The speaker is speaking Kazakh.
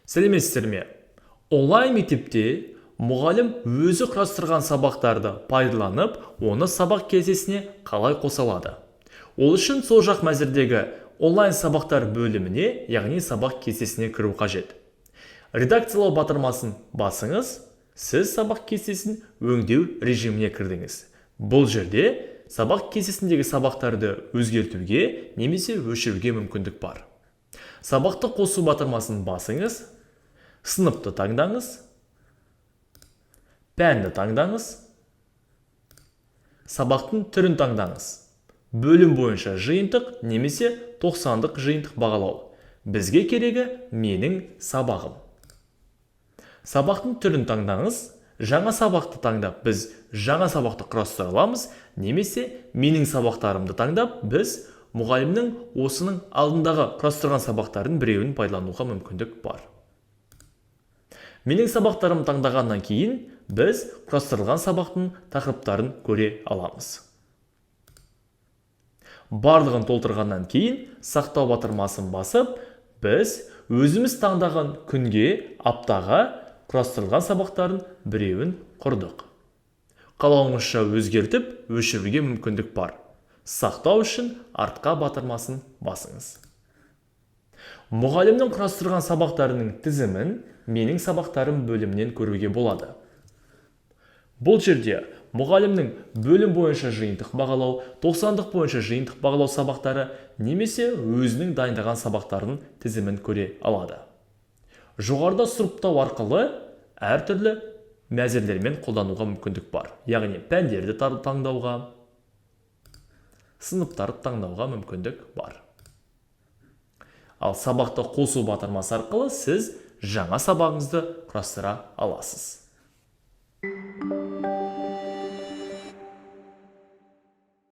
Сәлеметсіздер ме? Онлайн мектепте мұғалім өзі құрастырған сабақтарды пайдаланып, оны сабақ кестесіне қалай қоса алады? Ол үшін сол жақ мәзірдегі онлайн сабақтар бөліміне, яғни сабақ кестесіне кіру қажет. Редакциялау батырмасын басыңыз, сіз сабақ кестесін өңдеу режиміне кірдіңіз. Бұл жерде сабақ кестесіндегі сабақтарды өзгертуге немесе өшіруге мүмкіндік бар. Сабақты қосу батырмасын басыңыз, сыныпты таңдаңыз, пәнді таңдаңыз, сабақтың түрін таңдаңыз. Бөлім бойынша жиынтық немесе 90-дық жиынтық бағалау. Бізге керегі менің сабағым. Сабақтың түрін таңдаңыз, жаңа сабақты таңдап, біз жаңа сабақты құрастыра аламыз, немесе менің сабақтарымды таңдап, біз мұғалімнің осының алдындағы құрастырған сабақтардың біреуін пайдалануға мүмкіндік бар. Менің сабақтарым таңдағаннан кейін біз құрастырылған сабақтың тақырыптарын көре аламыз. Барлығын толтырғаннан кейін сақтау батырмасын басып, біз өзіміз таңдаған күнге, аптаға құрастырылған сабақтардың біреуін құрдық. Қалауыңызша өзгертіп, өшіруге мүмкіндік бар. Сақтау үшін артқа батырмасын басыңыз. Мұғалімнің құрастырған сабақтарының тізімін менің сабақтарым бөлімінен көруге болады. Бұл жерде мұғалімнің бөлім бойынша жиынтық бағалау, 90-дық бойынша жиынтық бағалау сабақтары немесе өзінің дайындаған сабақтарының тізімін көре алады. Жоғарыда сұрыптау арқылы әртүрлі мәзірлермен қолдануға мүмкіндік бар. Яғни пәндерді таңдауға, сыныптарды таңдауға мүмкіндік бар. Ал сабақты қосу батырмасы арқылы сіз жаңа сабағыңызды құрастыра аласыз.